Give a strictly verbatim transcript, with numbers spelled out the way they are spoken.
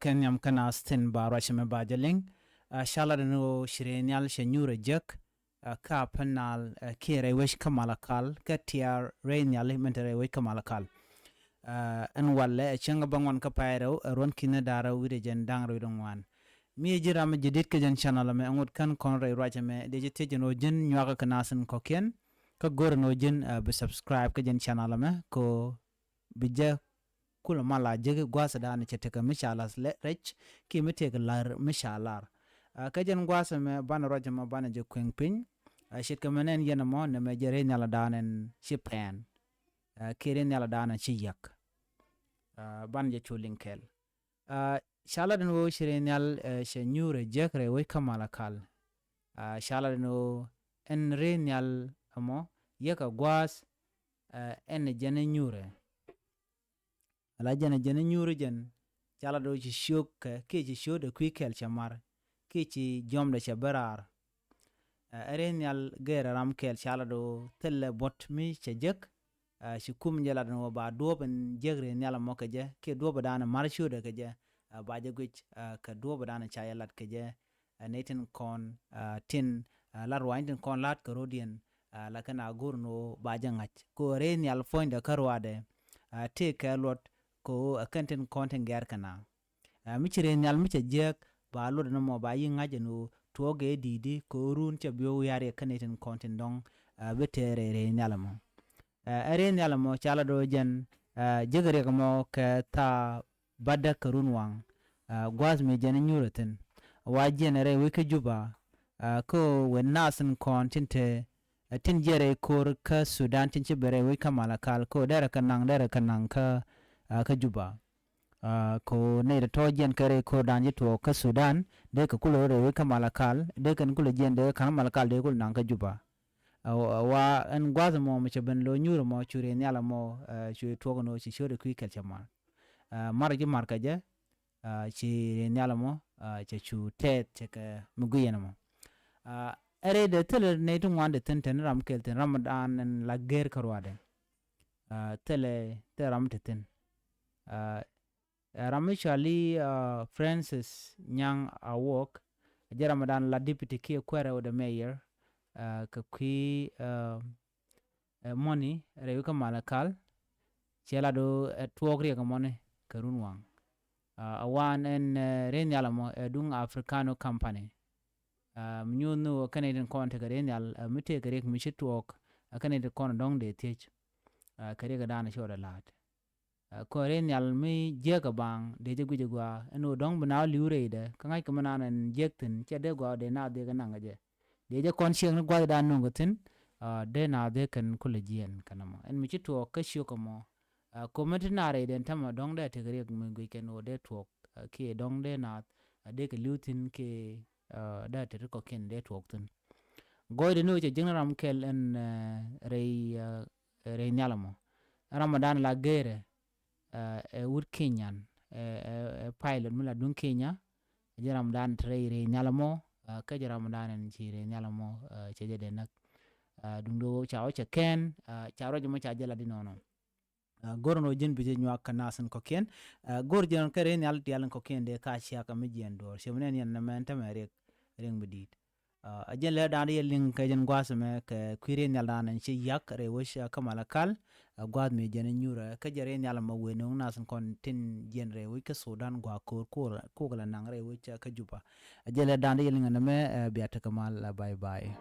Kɛ nhiam kä naath tin ba ruac ɛmɛ ba jɛ liŋ. Ɛ, ca lat ɛn ɣöö ci rɛy nhial cɛ nyuur ɛ jek, ɛ, kä Upper Nile, ɛ, kiɛ rɛy wec kä Malakal, kä tiaar rɛy nhial min te rɛy wec kä Malakal. Ɛ, ɛn walɛ ɛ cäŋ kä bäŋuan kä pay rɛw, ɛ, ruɔ̱n ki̱n da̱ŋ rɛw wi̱cdɛ jiɛn da̱ŋ rɛw wi̱cdɛ ŋuan. Mi ɛ ji̱n ram mi jadid kä jɛn channel ɛmɛ, ɛŋut kän kɔn rɛy ruac ɛmɛ, dee jɛ thiec ɛn ɣöö ji̱n nyuakä kä naath tin kɔ̱kiɛn, kä go̱r ɛn ɣöö ji̱n, ɛ, bi subscribe kä jɛn channel ɛmɛ, kɛ ɣöö bi jɛ kulɛ mal a jek gua̱a̱th ɛ da̱a̱n cɛ tekɛ mi ca la̱th lɛ rɛc kiɛ mi tëëkɛ la̱r mi ca lar. Ɛ, kä jɛn gua̱a̱th ɛmɛ banɛ ruac ɛmɔ banɛ jɛ kueŋ piny. Ɛ, ce̱tkɛ mɛ nɛn yɛn ɛmɔ nɛmɛ jɛ rɛy nhial ɛ da̱a̱n ɛn ci pɛn. Ɛ, kiɛ rɛy nhial ɛ da̱a̱n ɛn ci yiak. Ɛ, banɛ jɛ cu liŋ kɛɛl. Ɛ, ca lat ɛn ɣöö ci rɛy nhial, ɛ, cɛ nyuur ɛ jek rɛy wec kä Malakal. Ɛ, ca lat ɛn ɣöö ɛn rɛy nhial ɛmɔ yekɛ gua̱a̱th, ɛ, ɛn ɛ jɛn ɛ nyuurɛ. Ala jɛn ɛ jɛn ɛ nyuurɛ jɛn, ca lat ɣöö ci ciökɛ kiɛ ci ciötdɛ kui̱ kɛl cɛ mar, kiɛ ci jiɔamdɛ cɛ ben raar. Ɛ, ɛ rɛy nhial gɛɛrɛ ram kɛl ca lat ɣöö thilɛ buɔ̱t mi cɛ jek, ɛ, ci kum jɛ lat ɛn ɣöö ba duɔ̱ɔ̱p in jek rɛy nhial ɛmɔ kɛ jɛ, kiɛ duɔ̱ɔ̱p ɛ da̱a̱n mar ciötdɛ kɛ jɛ, ɛ, ba jɛ guic, ɛ, kɛ duɔ̱ɔ̱p ɛ da̱a̱n ca jɛ lat kɛ jɛ, ɛ, nɛy tin kɔn, ɛ, tin, ɛ, la ruaacni tin kɔn la̱a̱t kɛ ro̱diɛn, ɛ, la kɛn a go̱r ɛn ɣöö ba jɛ ŋa̱c. Kɛ ɣöö rɛy nhial puɔ̱nydɛ kä ruaadɛ, ɛ, tëëkɛ luɔt kɛ ɣöö ɛ kɛn tin kɔn tin gɛ̈r kɛ naath. Ɛ, mi ci rɛy nhial mi cɛ jiääk, ba luɔt ɛn ɛmɔ ba yi̱ ŋa̱c ɛn ɣöö tuɔɔk ɛ di̱i̱t i̱ kɛ ɣöö run cɛ bi wä wiaa riɛk kä nɛy tin kɔn tin dɔ̱ŋ, ɛ, bi tɛɛr rɛy rɛy nhial ɛmɔ. Ɛ, ɛ rɛy nhial ɛmɔ ca lat ɣöö jɛn, ɛ, jek riɛk ɛmɔ kɛ thaa bädä kɛ run waŋ. Ɛ, gua̱a̱th mi jɛn ɛ nyuurɛ thi̱n. Wa jiɛn ɛ rɛy wec kä Juba, ɛ, kä ɣöö wën naath tin kɔn tin te, ɛ, tin jiɛn rɛy ko̱r kä Sudan tin ci ben rɛy wec kä Malakal, kä ɣöö derɛ kɛ naŋ, derɛ kɛ naŋ kä, ɛ, kä Juba. Ɛ, kɛ ɣöö nɛy tɔ̱tɔ̱ jiɛn kɛ rɛy ko̱r dan ji̱ tuɔɔk kä Sudan, dee kɛ kulɛ rɔ rɛy wec kä Malakal, dee kɛn kulɛ jiɛn dee kɛ ka̱n Malakal dee kulɛ naŋ kä Juba. Ɛ, ɛ, wa ɛn gua̱a̱th ɛmɔ mi cɛ ben lo̱ nyuur ɛmɔ cu rɛy nhial ɛmɔ, ɛ, cu tuɔɔk ɛn ɣöö ci ciötdɛ kui̱ kɛl cɛ mar. Ɛ, mar ji̱ mar kɛ jɛ, ɛ, ci rɛy nhial ɛmɔ, ɛ, cɛ cu tɛth cɛ kɛ mi guic ɛn ɛmɔ. Ɛ, ɛ rɛydɛ thilɛ nɛy ti ŋuan ti thi̱n te ni ram kɛl thi̱n, ram dan ɛn la gɛr kä ruaadɛ. Ɛ, thilɛ, thilɛ ram ti thi̱n. Ɛ, ɛ ram mi cɔal i̱, ɛ, Francis Nyaŋ Awok, ɛ jɛ ram dan la deputy kiɛ kuɛrɛ wä dɛ mayor, ɛ, kɛ kui̱, ɛ, ɛ, mɔni rɛy wec kä Malakal, cɛ lat ɣöö ɛ tuɔɔk riɛk ɛmɔni kɛ run waŋ. Ɛ, ɛ wan ɛn, ɛ, rɛy nhial ɛmɔ ɛ duŋ Africano Company. Ɛ, mi nyuuth ni ɣöö kɛn nɛy tin kɔn tekɛ rɛy nhial, ɛ, mi tëëkɛ riɛk mi ci tuɔɔk, ɛ kɛn nɛy tin kɔn dɔ̱ŋ dee thiec. Ɛ, kɛ riɛk ɛ da̱a̱n cɛ wä dɛ la̱a̱t. Ɛ, kɔn rɛy nhial mi jiäk ɛ baaŋ dee jɛ guic ɛ gɔaa ɛn ɣöö dɔ̱ŋ bi naath li̱w rɛydɛ kä ŋa̱ckɛ mi naan ɛn jiäk thi̱n cɛ dee gɔaa dee naath dee kɛ naŋ kɛ jɛ. Dee jɛ kɔn ciɛŋ ni gua̱th dan nuŋ kɛ thi̱n, ɛ, dee naath dee kɛn kulɛ jiɛɛn kɛ nɔmɔ. Ɛn mi ci tuɔɔk kä ciök ɛmɔ. Ɛ, ko̱mɛ ti naath rɛydɛ ɛn täämɛ dɔ̱ŋ dee tekɛ riɛk mi guic kɛn ɣöö dee tuɔɔk, ɛ, kiɛ dɔ̱ŋ dee naath, ɛ, dee kɛ li̱w thi̱n kiɛ, ɛ, dee te ti kɔ̱kiɛn dee tuɔɔk thi̱n. Gɔɔydɛ ni ɣöö cɛ jiäkni ram kɛl ɛn, ɛ, rɛy, ɛ, rɛy nhial ɛmɔ. Ram ɛ dan la geerɛ, ɛ, ɛ wut Kenyan, ɛ, ɛ, ɛ pilot mi la duŋ Kenya. Ɛ jɛ ram dan te rɛy rɛy nhial ɛmɔ, ɛ, kä jɛ ram dan ɛn ci rɛy nhial ɛmɔ, ɛ, cɛ jɛ dee näk. Ɛ, duŋdɛ ɣöö ca wä cɛ kɛn, ɛ, ca ruac ɛmɔ ca jɛ la di nɔnɔ. Ɛ, go̱r ɛn ɣöö ji̱n bi jɛ nyuak kɛ naath in kɔ̱kiɛn. Ɛ, go̱r ji̱n kɛ rɛy nhial diaal in kɔ̱kiɛn dee ka ciakä mi jiɛn duɔ̱ɔ̱r. Ciɛ mi nɛn yɛn nɛmɛ ɛn tämɛ riɛk, riɛk mi di̱i̱t. Ɛ, ɛ jɛn lɛ da̱a̱n yɛ liŋ kɛ jɛn gua̱a̱th ɛmɛ kɛ kui̱ rɛy nhial da̱a̱n ɛn ci yak rɛy wec, ɛ, kä Malakal, ɛ, gua̱a̱th mi jɛn ɛ nyuurɛ, kä jɛn rɛy nhial ɛmɔ wëë no̱o̱ŋ naath in kɔn tin jiɛn rɛy wec kä Sudan gɔaa ko̱r, ko̱r, ko̱r kɛ la naŋ rɛy wec, ɛ, kä Juba. Ɛ jɛn lɛ da̱a̱n yɛ liŋ ɛn ɛmɛ, ɛ, bia tekɛ mal, ɛ, bye bye.